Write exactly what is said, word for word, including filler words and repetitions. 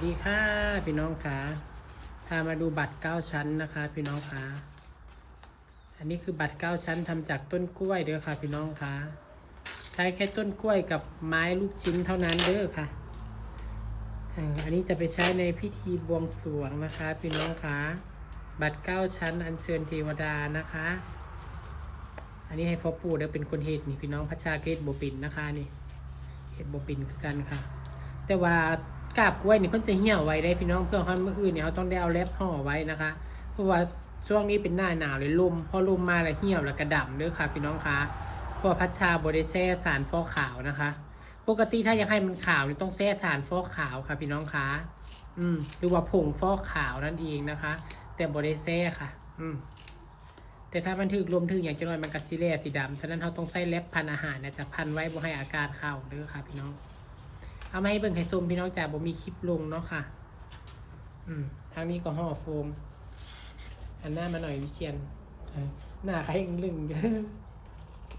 ดีค่ะพี่น้องคะ พามาดูบัตรเก้าชั้นนะคะพี่น้องคะ อันนี้คือบัตรเก้าชั้นทำจากต้นกล้วยเด้อค่ะพี่น้องคะ ใช้แค่ต้นกล้วยกับไม้ลูกชิ้นเท่านั้นเด้อค่ะ เอ่อ อันนี้จะไปใช้ในพิธีบวงสรวงนะคะพี่น้องคะ บัตรเก้าชั้นอัญเชิญเทวดานะคะ อันนี้ให้พ่อปู่เด้อเป็นคนเฮ็ดนี่พี่น้อง พัชชาเฮ็ดบ่เป็นนะคะนี่ เฮ็ดบ่เป็นคือกันค่ะ แต่ว่ากาบกล้วยนี่เพิ่นจะเหี่ยวไวเด้พี่น้อง เพื่อฮอดมื้ออื่นนี่เราต้องได้เอาแล็ปห่อไว้นะคะ เพราะว่าช่วงนี้เป็นหน้าหนาวเลย ลม พอลมมาแล้วเหี่ยวแล้วกะดำเด้อค่ะพี่น้องคะ เพราะว่าพัชชาบ่ได้แช่สารฟอกขาวนะคะ ปกติถ้าอยากให้มันขาวนี่ต้องแช่สารฟอกขาวค่ะพี่น้องคะ อืม หรือว่าผงฟอกขาวนั่นเองนะคะ แต่บ่ได้แช่ค่ะ อืม แต่ถ้ามันถืกลมถืกหยังจักหน่อยมันกะสิแหล่สีดำ ฉะนั้นเราต้องใช้แล็ปพันอาหารนะจ๊ะ พันไว้บ่ให้อากาศเข้าเด้อค่ะพี่น้อง เอามาให้เบิ่งให้ชมพี่น้องจ้า บ่มีคลิปลงเนาะค่ะ อืม ทางนี้ก็ห่อโฟม หันหน้ามาหน่อยวิเชียร เออ หน้าใครลึง